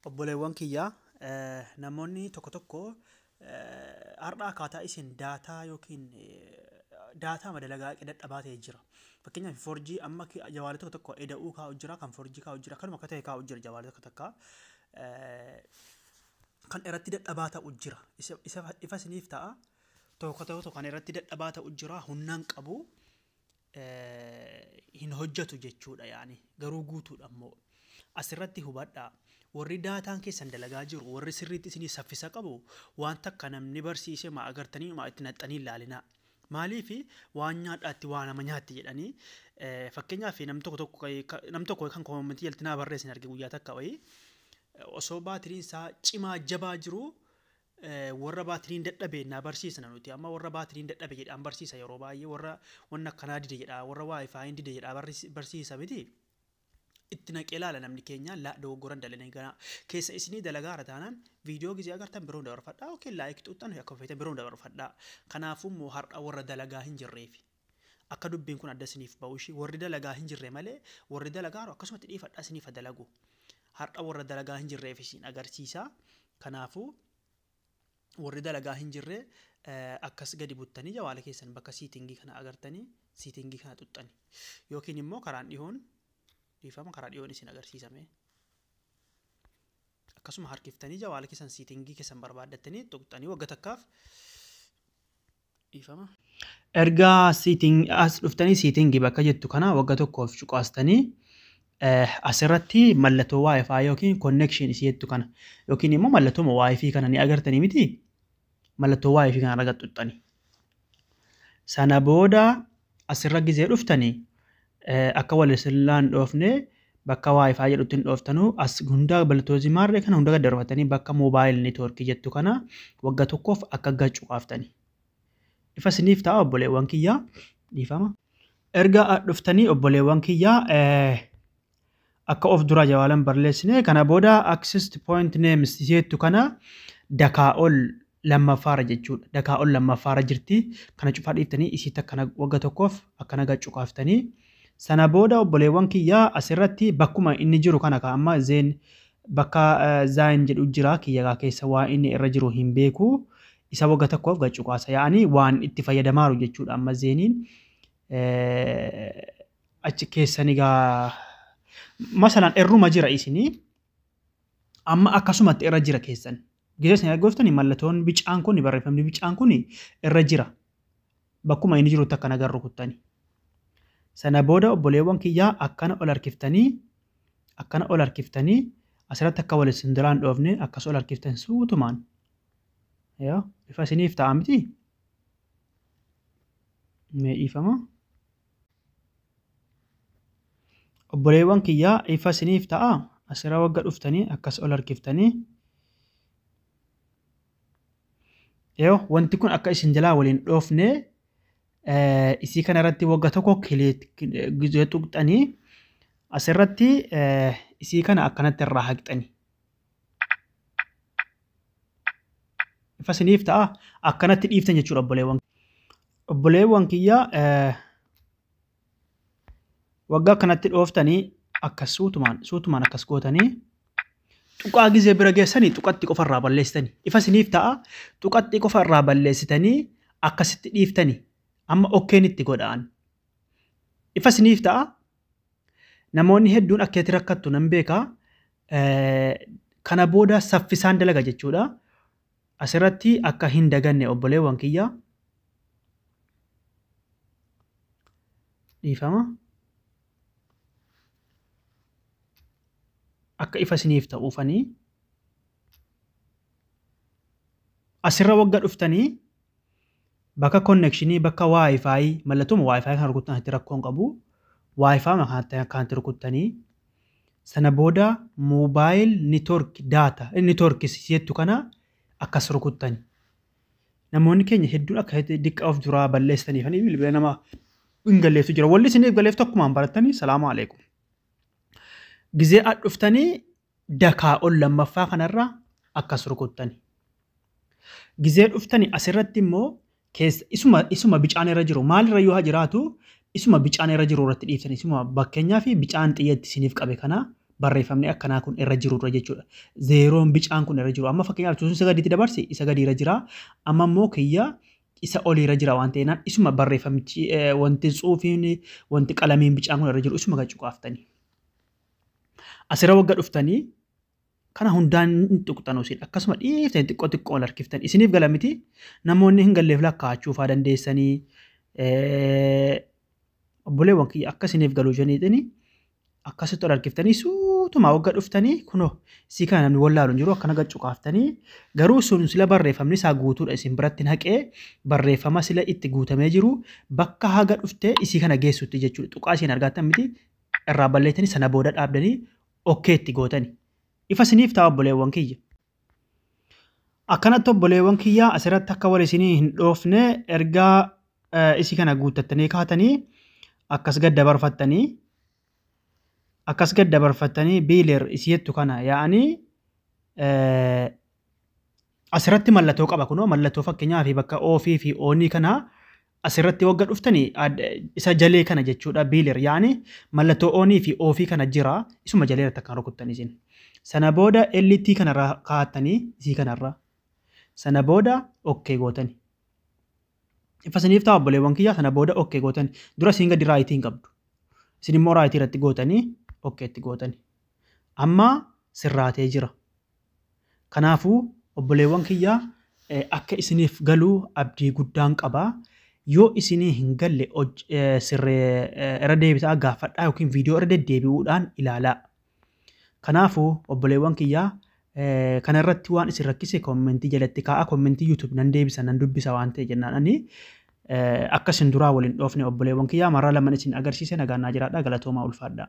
Obboleewwan kiyya, namoonni tokko tokko har'a akkaataa isin daataa yookiin daataa madalagaa dadhabaa ta'e jira. Fakkeenyaaf 4G amma jawaalee tokko tokko eda'uu kaa'u jira, kan 4G kaa'u jira, kanuma akka ta'e kaa'u jira jawaalee tokko tokko. Kan irratti dadhabaa ta'u jira. Ifa isiniif ta'a. Tokko tokko kan irratti dadhabaa ta'u jira, humnaan qabu hin hojjetu jechuudha yaani garuu guutuudha immoo. Asirratti hubadhaa. Warri daataan keessan dalagaa jiru, warri sirriitti isinii saffisa qabu, waan takka namni barsiise maa agartanii maa itti naxxanii ilaalinaa. Maaliif waan nyaadhaatti waa nama nyaatti jedhanii, fakkeenyaaf namni tokko tokko namni tokko kan koomentii jalatti naa barreessin arge guyyaa takka wayii osoo baatiriin isaa cimaa jabaa jiru warra baatiriin dadhabe naa barsiisna nuti amma warra baatiriin dadhabe jedhaan barsiisa yeroo baay'ee warra wanna akkanaa dide jedha warra waayifaayin dide jedhaa barsiisa miti. Itti naqee ilaala namni keenya la dogoggoran dalanii ganaa keessa isinii dalagaa taanaan viidiyoo gizee agartan biroon dabarfadhaa yookiin like xuuxxan akka feetan biroon dabarfadhaa. Kanaafuu immoo har'a warra dalagaa hin jirreefi akka dubbiin kun adda isiniif ba'u ishii warri dalagaa hin jirre malee warri dalagaa akkasumatti dhiifadhaa isiniif dalagu. Har'a warra dalagaa hin jirreef isin agarsiisa. Kanaafuu warri dalagaa hin jirre akkas gadi buttanii jawaala keessan bakka siitingii kana agartanii siitingii kana xuxxani yookiin immoo karaan dhihoon dhiifama karaa dhiyoon isin agarsiisame. Akkasuma harkiftanii jawaala keessan siitingii keessan barbaaddattanii tuqxanii wagga takkaaf dhiifama. Erga siiting as dhuftanii siitingii bakka jettu kana wagga tokkoof cuqaastanii asirratti mallattoo WiFi yookiin connection isii jettu kana yookiin immoo mallattoo WiFi kana ni agartanii miti mallattoo WiFi kana irra xuxxanii. Sana booda asirra gizee dhuftanii akka wal sillaan dhoofne bakka WiFi jedhutti hin dhooftanuu as hunda baltoozii maarree kana hunda gad darbatanii bakka moobaayil neetwoorkii jettu kana wagga tokkoof akka gad cuqaaftanii. Ifa isiniif ta'a obboleewwan kiyyaa dhiifama. Erga dhuftanii obboleewwan kiyyaa akka of dura jawaalan barreessine kana booda access point names jettu kana dakaa ol lammaffaarra jechuudha. Dakaa ol lammaffaarra jirti. Kana cufaa dhiiftanii isiitti akkana wagga tokkoof akkana gad cuqaaftanii. Sana booda obboleewwan kiyyaa asirratti bakkuma inni jiru kana ka amma zeen bakka zaayin jedhu jira kiyyaa keessa waa inni irra jiru hin beeku. Isa wagga tokkoof gad cuqaasa. Yaa'anii waan itti fayyadamaaru jechuudha amma zeeniin achi keessan egaa masalaan irruma jira isinii amma akkasumatti irra jira keessan. Gizee isin argoftanii mallattoon bicaan kun barreeffamni bicaan kun irra jira. Bakkuma inni jirutti akkana agarru kuttani. Sana booda obboleewwan kiyyaa akkana ol harkiftanii akkana ol harkiftanii asirratti akka wal isin duraan dhoofne akkas ol harkiftan suutumaan. Yoo ifa isiniif ta'a miti? Mee dhiifama. Obboleewwan kiyyaa ifa isiniif ta'a asirra wagga dhuftanii akkas ol harkiftanii. Yoo wanti kun akka isin jalaa waliin dhoofne isii kana irratti wagga tokko gizee tuqxanii asirratti isii kana akkanatti irraa haqxanii. Ifa isiniif ta'a akkanatti dhiiftan jechuudha obboleewwan. Obboleewwan kiyyaa waggaa akkanatti dhooftanii akkas suutumaan suutumaan akkas gootanii tuqaa gizee bira geessanii tuqatti qofa irraa balleessitanii. Ifa isiniif ta'a tuqatti qofa irraa balleessitanii akkasitti dhiiftanii amma okkeen itti godhaan. Ifa isiniif ta'a namoonni hedduun akka itti rakkattu nan beeka. Kana booda saffisaan dalaga jechuudha. Asirratti akka hin daganne obboleewwan kiyya. Dhiifama. Akka ifa isiniif ta'uufanii asirra wagga dhuftanii bakka konnekshinii bakka waayifaayi mallattoo waayifaayi kan rukuttan itti rakkoon qabu waayifaa kan itti rukuttanii sana booda moobaayil neetwoork daata neetwoorkis jettu kana akkas rukuttani. Namoonni keenya hedduun akka diqqa of duraa balleessanii fi bilbila nama hin galleeftu jira. Walli isiniif galleeftu akkumaan barattanii salaamu alaikum. Gizee dhuftanii dakaa ol lammaffaa kanarra akkas rukuttani. Gizee dhuftanii asirratti immoo keessa isuma bicaan irra jiru maalirra yoo jiraatu isuma bicaan irra jiru irratti dhiiftanii isuma bakkeenyaa fi bicaan xiyyeetti isiniif qabe kana Barreeffamni akkanaa kun irra jirurra jechuudha. Zeeroon bicaan kun irra jiru. Amma fakkeenyaaf sun isa gadiitti dabarse, isa gadiirra jira. Amma immoo kiyya isa oliirra jira waan ta'eenaan isuma barreeffamichi, wanti tsuufiin, wanti qalamiin bicaan kun irra jiru isuma gad cuqaaftanii. Asirra wagga dhuftanii kana hundaan hin tuqxan isin, akkasuma dhiiftanii xiqqoo xiqqoo ol harkiftan. Isiniif gala miti? Namoonni hin galleef lakkaa'achuu faa dandeessanii. Obboleewwan kiyya, akka isiniif galuu jeniitini akkasitti ol harkiftanii suutumaa wagga dhuftanii kunoo isii kana namni wallaalu hin jiru, akkana gad cuqaaftanii. Garuu sun sila barreeffamni isaa guutuudha isin biratti haqee, barreeffama sila itti guutamee jiru bakka haga dhuftee isii kana geessutti jechuudha. Tuqaa isiin argattan miti, irraa balleessanii sana booda dhaabdanii okay itti gootani. Ifa isiniif ta'a, obboleewwan kiyya? Akkanatti, obboleewwan kiyya, asirratti akka wal isinii hin dhoofne ergaa isii kana guuttattanii kaatanii akkas gad dabarfattanii, akkas gad dabarfattanii blur isii jettu kana yaa'anii asirratti mallattoo qaba. Kunoo mallattoo fakkeenyaa fi bakka off fi on kana asirratti wagga dhuftanii isa jalee kana jechuudha. Blur yaa'anii mallattoo on fi off kana jira, isuma jalee irratti akkan rukuttan isin. Sana booda LT kanarra kaa'attanii isii kanarra. Sana booda okay gootani. Ifa isiniif ta'a, obboleewwan kiyya? Sana booda okay gootani. Dura isiin gadi right hin qabdu. Isin immoo right irratti gootanii okay itti gootani. Amma sirraatee jira. Kanaafuu obboleewwan kiyya, akka isiniif galuu abdii guddaan qaba. Yoo isinii hin galle sirree irra deebisaa gaafadhaa yookiin viidiyoo irra deddeebi'uudhaan ilaalaa. Kanaafuu obboleewwan kiyyaa, kana irratti waan isin rakkise comment jalatti kaa'a. Comment YouTube nan deebisa, nan dubbisa waan ta'e jennaan ani akka isin duraa waliin dhoofne, obboleewwan kiyyaa, maraa laman isin agarsiise. Nagaan naa jiraadha, galatoomaa, ulfaadhaa.